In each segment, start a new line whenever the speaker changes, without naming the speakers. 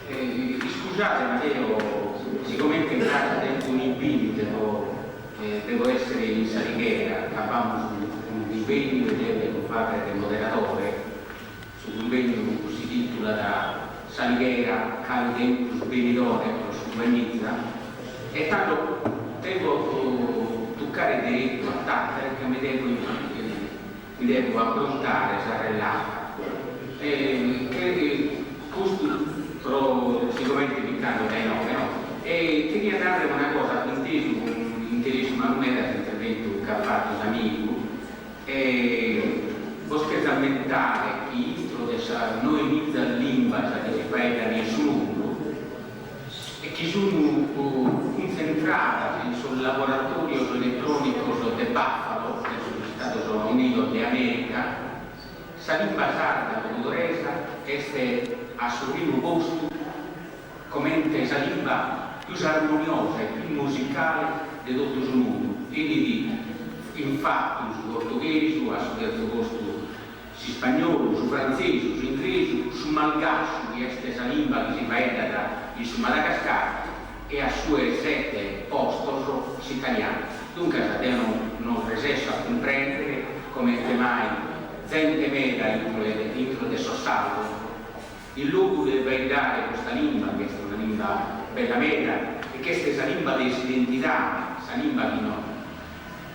Iscusade ma deo sigomente cras tenzo un'impignu devo devo essere in S'Alighera ca b'amus unu cunvegnu e deo devo fagher de moderadore, su cunvegnu si titulat S'Alighera cale tempus benidore pro su duamiza e tando devo tuccare deretu a Tàtari ca mi devo mi devo aprontare sa relata e custu pro sigomente mi ch'ando dae inoghe no e cheria narrer una cosa apo intesu cun interessu mannu meda s'interventu ch'at fatu s'amigu e bos cherzo ammentare chi intro de sas noemiza limbas chi si faeddan in su mundu e chi sun cuntzentradas in sos laboratorios eletrònicos de Buffalo, in sos Istados Unidos de Amèrica, sa limba sarda logudoresa est a su primu postu comente sa limba pius armoniosa e pius musicale de totu su mundu. Enit in fatu su portoghesu, a su tertzu postu s'ispagnolu, su frantzesu, s'ingresu, su malgasciu chi est sa limba chi si faeddat in su Madagascar e a su 'e sete postos s'italianu. Duncas deo non resesso a cumprèndere comente mai zente meda intro intro de sos sardos, in logu de faeddare custa limba, chi est una limba bella meda e chi est sa limba de s'identidade, sa limba chi no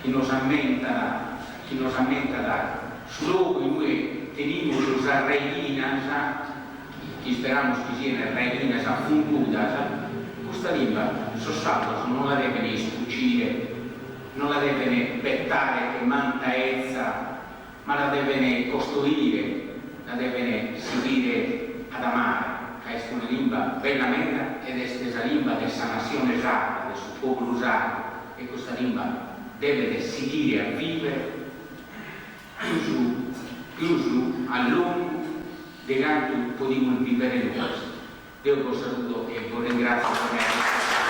chi nos ammentat chi nos ammentat su logu in ue tenimus sas raighinas, chi isperamus chi sian raighinas fungudas, custa limba sos sardos non la deven iscucire, non la deven bettare che manta 'etza, ma la deven costoire, la deven sighire ad amare, ca est una limba bella meda ed est sa limba de sa nassione sarda, de su populu sardu, e custa limba devet sighire a vivere pius pius a longu de cantu podimus vivere nois. Deo bos saludo e bos ringratzio pro mi aer iscurtadu.